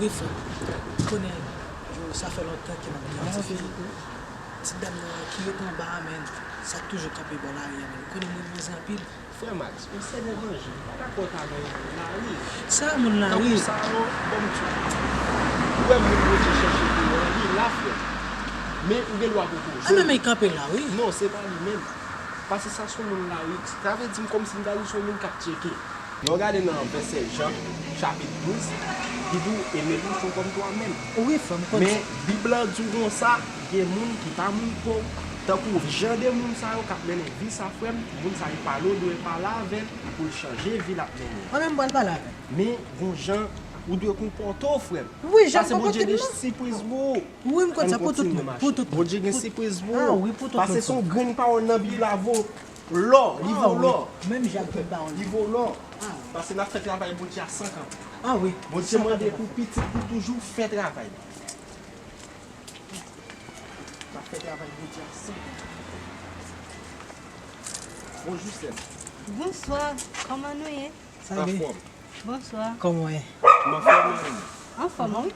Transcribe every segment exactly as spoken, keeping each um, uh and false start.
Wi, frè m. Ou konnen, yo, sa fè lontan ke m ap gen yon ti fi. Ti dam nan ki rete anba a, men, sa toujou kanpe bò lari a, men. Ou konnen mwen manze anpil. Frè Max, ou se levanjil, ou pa dakò ta nan yon moun lari. Sa moun lari? Tankou sa yo, ban m di w. Ou wè moun Bondye chèche te yo, li la, frè. Men ou gen dwa poko jwenn. A, men, men, kanpe la, wi. Non, se pa li menm. Paske sa se yon moun lari. Sa vle di m kòmsi m ta di se yon moun k ap tcheke. Lè w gade nan vèsè Jan, chapit douz, li di w, aimez l'autre comme toi-même. Wi, frè m, m konn sa. Men Bib la di w konsa, gen moun ki pa moun pa w. Tankou jan de moun sa yo k ap mennen vi sa, frè m, moun sa yo pale w dwe pale avè l pou l chanje vi l ap mennen. Mwen menm, m pral pale avè l. Men, gon jan ou dwe konpòte w, frè m. Wi, jan m konpòte m nan. Paske Bondye gen sipriz pou ou. Wi, m konn sa, pou tout moun, pou tout moun. Bondye gen sipriz pou ou. A wi, pou tout moun. Paske se yon grenn pawòl nan Bib la vo lò, li vo lò. Menm jan ak grenn pawòl. Li vo lò. Paske n ap fè travay Bondye a san kanpe. A wi. Bondye mande pou pitit li toujou fè travay. N ap fè travay Bondye a san kanpe. Bonjou, sè m. Bonswa, kòman nou ye? Sa byen. Anfòm. Bonswa. Kòman w ye? M anfòm, mwen. Anfòm, wi.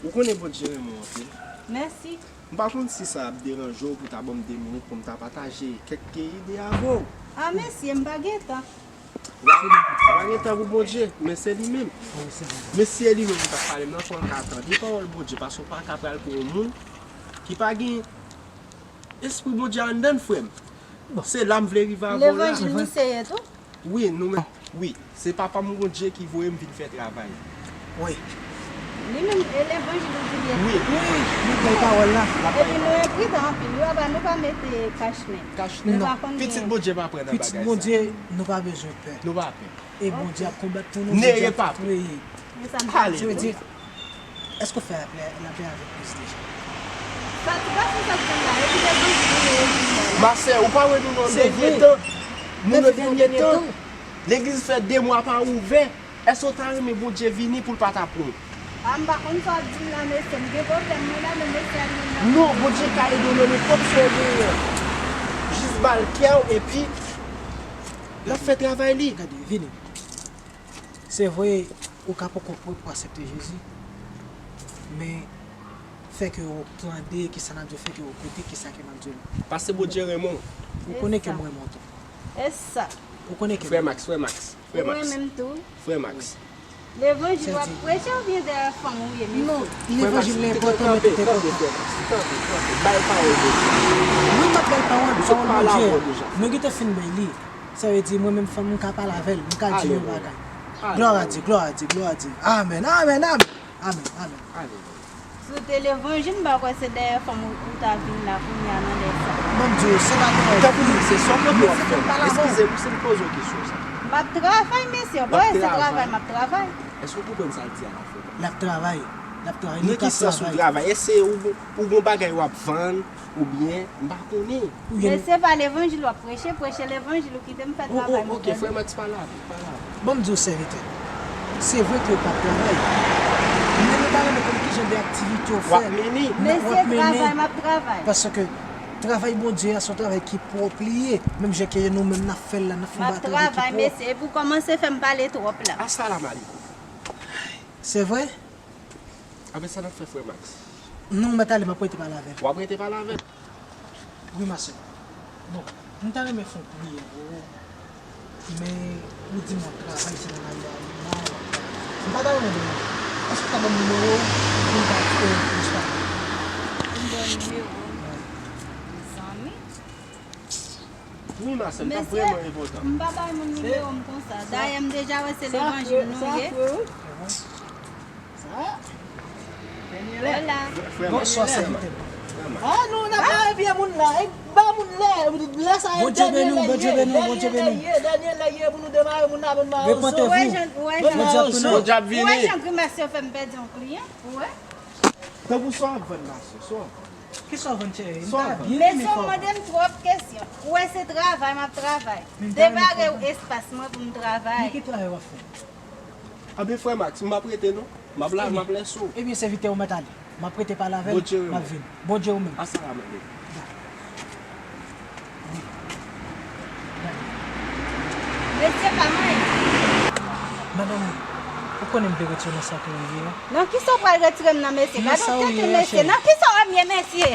Ou konnen Bondye renmen w anpil. Mèsi. M pa konn si sa ap deranje w pou w ta ban m de minit pou m ta pataje kèk ide avè w. A, mèsi, m pa gen tan. Ou pa gen tan pou Bondye, men se li menm. Men si se li menm ou t ap pale m nan, fò l ka tande pawòl Bondye, paske w pa ka pral pou yon moun ki pa gen Espri Bondye anndan l, frè m. Se la m vle rive avè w la. Levanjil misye ye tou? Wi, nou menm. Wi, se Papa m Bondye ki voye m vin fè travay. Wi. Li menm, e levanjil ou di l ye? Wi. Wi, nou bay pawòl la. Epi nou enpridan anpil. Wi, aba nou pa mete kachnen. Kachnen. Non. Pitit Bondye pa pran nan bagay sa. Pitit Bondye, nou pa bezwen pè. Nou pa pè. E Bondye ap konbat pou nou, Bondye ap touye. Sa vle di, èske w fè lapè, lapè avèk Kris deja? Sa ti pa fè sa fè la, epi de bouch pou yo. Ma sè, ou pa wè nou nan dènye tan? Nou nan dènye tan. Legliz fè de mwa pa ouvè. Èske w ta renmen Bondye vini pou l pa ta pran w? A, m pa konn sa w ap di m la, mesye. M gen pwoblèm, mwen la, men mesye a li menm nan. Non, Bondye ka ede w nan nenpòt sa w genyen. Jis ba l kè w, epi l ap fè travay li. Gade, vini. Se vre, ou ka poko prè pou aksepte Jezi, men fè ke w tande kisa n ap di w, fè ke w koute kisa ke m ap di w la. Paske Bondye renmen w. Ou konnen ke m renmen w tou. E sa. Ou konnen ke m renmen w. Frè Max, frè Max, frè Max. Ou renmen m tou. Frè Max. Levanjil w ap preche oubyen dèyè fanm ou ye, mesye? Non, levanjil la enpòtan, men tout enpòtan. Kanpe, kanpe, frè Max, kanpe, kanpe. Bay pawòl Bondye. Wi, m ap bay pawòl, pawòl Bondye. Nou gentan fin bay li. Sa vle di, mwen menm fanm, m ka pale avè l, m ka di yon bagay. Glwa a Dye, glwa a Dye, glwa a Dye. Amèn, amèn, amèn. Amèn, amèn. Si w te levanjil, m pa kwè se dèyè fanm ou, ou ta vin la kounye a nan lè sa. Ban m di w, se pa dèyè fanm. Tanpri, se sòt w ap fè. Eskize m si m poze w kesyon sa. M ap travay, mesye. Bon, e se travay, m ap travay. Èske w konprann sa l di a la, frè? L ap travay. L ap travay. Nan ki sans ou travay? Èske ou gon, ou gon bagay w ap vann? Oubyen, m pa konnen. Men se pa levanjil w ap preche, preche levanjil ou kite m fè travay mwen. Ok, frè Max, pale avè l, pale avè l. Ban m di w, sèvitè, se vre ke w p ap travay, men nou ta renmen konn kijan de aktivite w fè. W ap mennen. Men se travay m ap travay. Paske travay Bondye a se yon travay ki pwòp li ye. Menm jan ke nou menm n ap fè l la, n ap fè yon bagay ki pwòp. M ap travay, mesye, epi w kòmanse fè m pale twòp la. Asalamaleikum. Se vre? Apre sa n ap fè, frè Max? Non, m mèt ale, m ap rete pale avè l. W ap rete pale avè l? Wi, ma sè. Bon, m ta renmen fè yon priyè pou ou, men ou di m w ap travay, se nan lari a ou ye la, w ap travay. M pa ta renmen demen. Èske w ka ban m nimewo w pou m ka, eh, plis pale? Ou m ba w nimewo m? Wi. Mezanmi. Wi, ma sè, l t ap vrèman enpòtan. Mesye, m pa bay moun nimewo m konsa. Dayè, m deja wè se levanjil nou ye. Sa, frè, sa, frè, wi. Sa, Daniela. Hola. Bonswa, sèvitè m. Ah, nou, n ap mare pye moun la. E, ba moun lè, lè sa e Daniela ye. Bondye beni w, Bondye beni w, Bondye beni w. Daniela ye, Daniela ye pou nou demare moun la, moun mawozo. Repantez-vous. Bondye ap tounen w. Ou wè jan grimès yo fè m pèdi yon kliyan, ou wè? Tankou sa w ap vann, ma sè, sa w ap vann. Kisa w vann, cheri? M ta byen renmen fè w vann. Mesye, w mande m twòp kesyon. Ou wè se travay m ap travay. Debare espas mwen pou m travay. Men ki travay w ap fè? Anben, frè Max, m p ap rete non. M ap la, m ap lèse w. Ebyen, sèvitè, ou mèt ale. M ap rete pale avè l, m ap vini. Bondye ou menm. Asalamaleikum. Wi. Mesye pa manyen. Madanm, Ou konnen m vle retire w nan sa ke w ye a. Nan kisa w pral retire m nan, mesye? Nan Gade sa yon w tenten, ye a, mesye. cheri. Nan kisa w ap ye, mesye?